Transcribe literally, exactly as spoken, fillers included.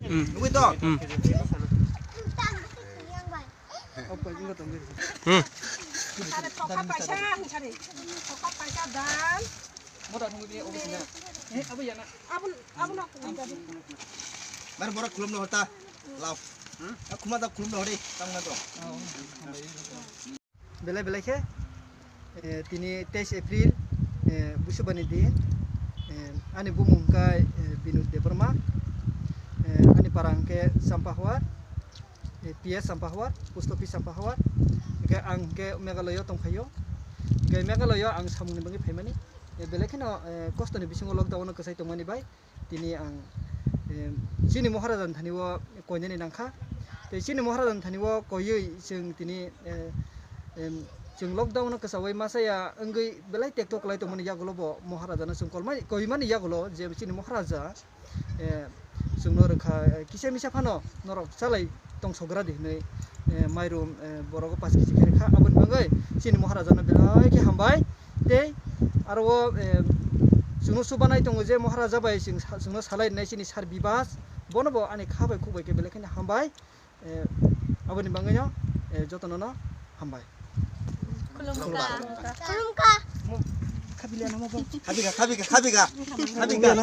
Hmm. Nugui to? Hmm. Hmm. Sare tokha paisa, sare tokha paisa dan. Moda thangwi biya obo sina. Eh, abo yana. Abun, abun aku. Bar borak khulum no hota. Lao. Hmm? Aku mata khulum no hore. Tang na to. Belai belai khe, eh, tini teis April, eh, Busubani din, eh, ani bumung khe, eh, Binod Debbarma, eh, ani para hwnkhe Champahuar, eh, P S Champahuar, post office Champahuar, hwnkhe ang hwnkhe Meghalaya tongphaio, hwnkhe Meghalaya ang samungni bagwi phaimani, eh, belai kheno, eh, kostoni bisingo lockdown o kwchai tongmani bai, tini ang, em, chini Maharaja ni thani o koinani nangkha. Tei chini Maharaja ni thani o koiwi chwng tini, eh, em, chwng lockdown no kwchawi masa ya wngwi belai tekto kwlai tongmani yagulo bo Maharaja no chwng kolmani koimani yagulo je chini Maharaja, eh, chwngno rwkha, eh, kisa misa phano norok chalai tongsogra di hinwi, eh, mairum, eh, borok o pash kg khe rwkha. Aboni bagwi chini Maharaja no belai khe hambai. Tei aro o, eh, chwngno chubanai tongo je Maharaja bai chwng sa-, chwngno salai rwnai chini sir Bibas, bono bo ani kha bai khuk bai khe belai kheno hambai. Eh, aboni bagwino, eh, jotono no hambai. Khulumkha. Khulumkha. Khabiga, khabiga, khabiga. Khabiga.